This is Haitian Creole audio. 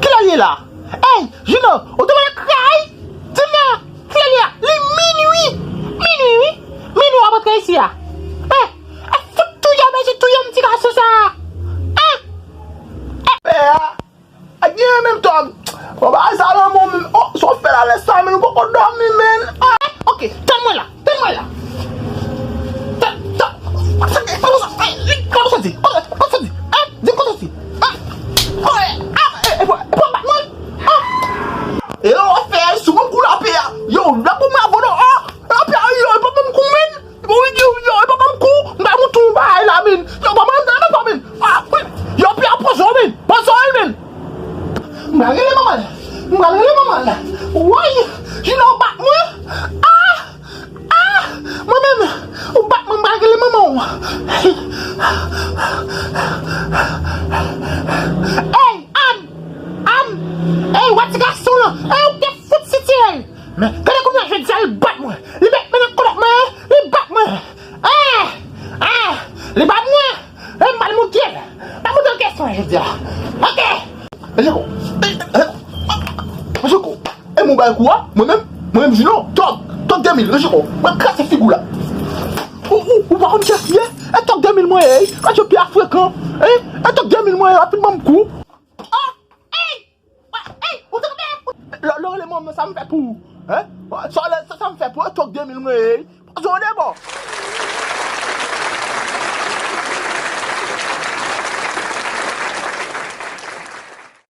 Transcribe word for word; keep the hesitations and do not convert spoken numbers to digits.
Kilè l ye la? Ey, Juno, ou te wè kray? Di m non, kilè l ye la? Li minui! Minui, wi! Minui w ap rantre isi a. Eh, ap fout touye w, mesye, touye m ti gason sa a. Eh! Pè a, ak gen menm tòg. Bon, bagay sa lanmou menm. Oh, sa w fè la lè sa, menm ou poko dòmi, menm. Ah, ok, tann mwen la. Tann mwen la. Tann, tann. Kote w soti? Kote w soti? Hein? Di m kote w soti? Hein? Kote? Ah, e, e, e, e, bat mwen? Ah! E yo fè sou mwen kou lapè a. Yo, la pou mwen abandon. Ah! Lapè a, yo, e pa ban m kou, menm. Yo, yo, yo, e pa ban m kou. M ba mouton bagay la, menm. Yo, ban m nan nan pa, menm. Ah, wi. Yo, pi a pozo, menm. Pozo, menm. M ba rele manman la. M ba rele manman la. Woy! Juno bat mwen. Ah! Ah! Mwen menm, ou bat mwen, m pral rele manman w. Ey, Ann! Ann! Ey, wè ti gason lan! Ey, ou te fout sitire l! Men, gade kounye a jodi a, li bat mwen! Li met men nan kolòt mwen, li bat mwen! Eh! Eh! Li bat mwen! E m pral montre l. M pral montre l kesyon jodi a. Ok. Mesye Ko. E, e, e, mesye Ko. E mwen bay kou a, mwen menm, mwen menm Juno, tòg, tòg de mil, mesye Ko. Mwen kraze figi w la. Ou, ou, ou pa konn kiyès li ye? E tòg de mil mwen ye, ey. Mesye pi a frekan. Ey, e tòg de mil mwen ye, rapidman m kou. Ah, ey. Ey, ou tande? Lè, lè w rele mwen, sa m fè pou ou? Hein? Sa, sa, sa m fè pou ou? Tòg de mil mwen ye. Zon de bò.